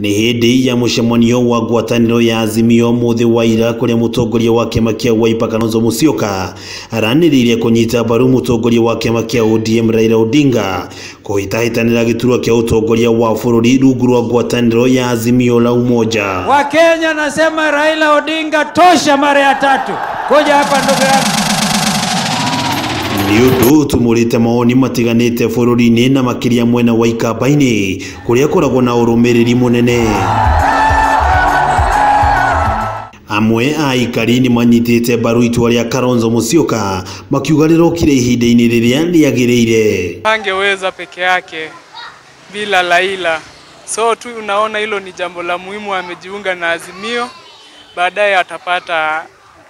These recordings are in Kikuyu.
Nĩ hĩndĩ ya mũcemanio wa ngwatanĩro ya Azimio mũthĩ wa ira kũrĩa mũtongoria wa kĩama kĩa Wiper Kalonzo Musyoka aranĩrĩirie kũnyita mbaru mũtongoria wa kĩama kĩa ODM Raila Odinga kũhĩtahĩtanĩra gĩturwa kĩa ũtongoria wa bũrũri rungu rwa ngwatanĩro ya Azimio la Umoja. Wakenya nasema Raila Odinga tosha mara ya tatu. Kuja hapa ndugu yangu. Nĩ ũndũ ũtumũrĩte mawoni matiganĩte bũrũri-inĩ na makĩria mwena wa Ikamba-inĩ kũrĩa kũragwo na ũrũmĩrĩri mũnene. Amwe a aikari nĩ manyitĩte mbaru itua rĩa Kalonzo Musyoka makiuga rĩrokire ihinda-inĩ rĩrĩa rĩagĩrĩire. Angeweza peke yake bila Raila. So tu unaona hilo ni jambo la muhimu, amejiunga na Azimio, baadaye atapata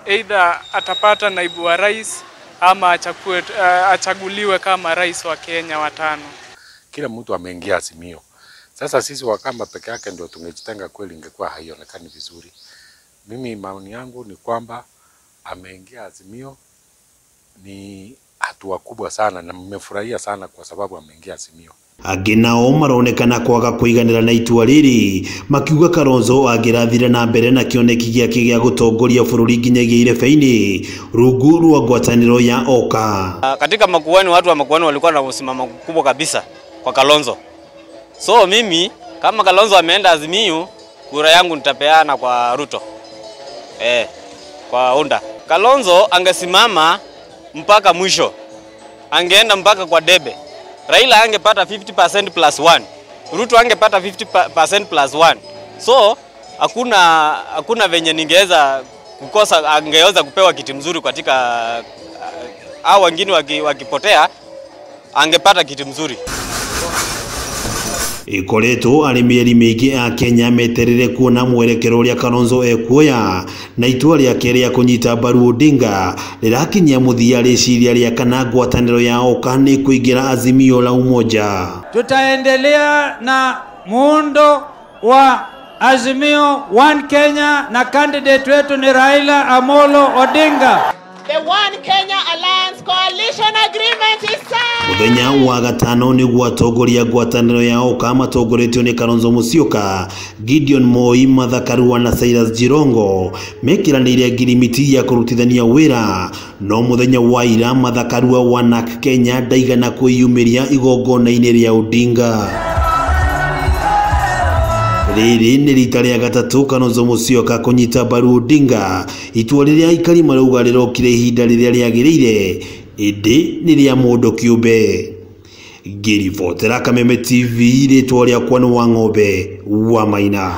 either atapata naibu wa rais ama achaguliwe kama rais wa Kenya watano. Kila mtu ameingia Azimio. Sasa sisi Wakamba peke yake ndio tungejitenga kweli, ingekuwa haionekani vizuri. Mimi maoni yangu ni kwamba ameingia Azimio ni hatua kubwa sana na nimefurahia sana kwa sababu ameingia Azimio. Angĩ nao maronekana kwaga kũiganĩra na itua rĩrĩ makiuga Kalonzo angĩrathire na mbere na kĩoneki gĩake gĩa gũtongoria bũrũri nginyagia irebe-inĩ rungu rwa ngwatanĩro ya Oka. Katika Makueni, watu wa Makueni walikuwa na msimamo mkubwa kabisa kwa Kalonzo. So mimi kama Kalonzo ameenda Azimio, kura yangu nitapeana kwa Ruto. Kwa Unda. Kalonzo angesimama mpaka mwisho. Angeenda mpaka kwa debe. Raila angepata 50% plus 1. Ruto angepata 50% plus 1. So hakuna venye ningeweza kukosa, angeweza kupewa kiti mzuri katika hao wengine wakipotea, angepata kiti mzuri. Ikoretwo arĩ mĩeri mĩingĩ a Kenya meterere kuona mwerekero ũrĩa Kalonzo ekuoya na itua rĩake rĩa kũnyita mbaru Odinga rĩrakinyia mũthia rĩciria rĩa kana ngwatanĩro ya Oka nĩ kũingĩra Azimio la Umoja. Tutaendelea na muundo wa Azimio One Kenya na candidate wetu ni Raila Amolo Odinga. The One Kenya Alliance Coalition Agreement is signed. Muthenya wa gatano nĩguo atongoria ngwatanĩro ya Oka matongoretio nĩ Kalonzo Musyoka, Gideon Moi, Martha Karua na Cyrus Jirongo mekĩranĩire ngirimiti ya kũrutithania wĩra, no muthenya wa ira Martha Karua wa NARC Kenya ndaigana kwĩyumĩria igongona-inĩ rĩa Odinga. Rĩrĩ nĩ rita rĩa gatatũ Kalonzo Musyoka kũnyita mbaru Odinga, itua rĩrĩa aikari marauga rĩrokire ihinda rĩrĩa rĩagĩrĩire ĩndĩ nĩ rĩa mũndũ kĩũmbe. Ngĩribotera Kameme TV, rĩtwa rĩakwa nĩ Wang'ombe wa Maina.